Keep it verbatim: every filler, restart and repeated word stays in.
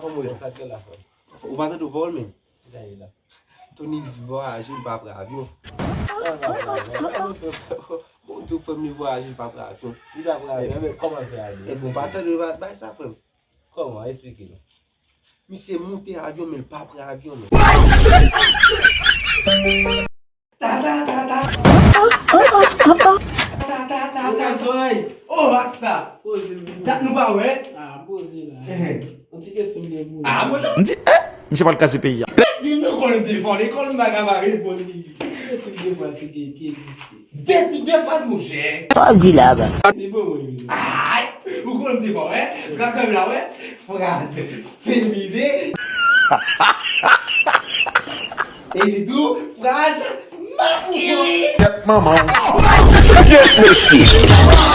Kòman w ye? Sa k fè la, frè m? Ou pa tande pawòl, men? Sa ye la? Tony di vwayaje, li pa pran avyon. Bon, tou frè m, li vwayaje, li pa pran avyon. Li pa pran avyon, men kòman l fè ale? Epi ou pa tande bay sa, frè m? Kòman? Eksplike nou. Misye monte avyon, men l pa pran avyon, men. Ta, ta, ta, ta. Ta, ta, ta, ta. Ou ka jwenn. Oh, ak sa. Poze l pou mwen. Dat nou pa wè. Ah, poze la. Ehe. Yon ti kesyon m gen pou ou. Ah, mwen. M di, eh, misye pral kraze peyi a. Di nou konn devan lekòl, m pa ka pa reponn li. Ki tip de fraz ki, ki egziste? De tip de fraz, monchè. Sa w di la, ba? Li bon, wi. Ay, ou konn devan, wè. Gade la, wè. Fraz feminen. E li tou, fraz maskilen. Tèt manman w. Yes, mesye.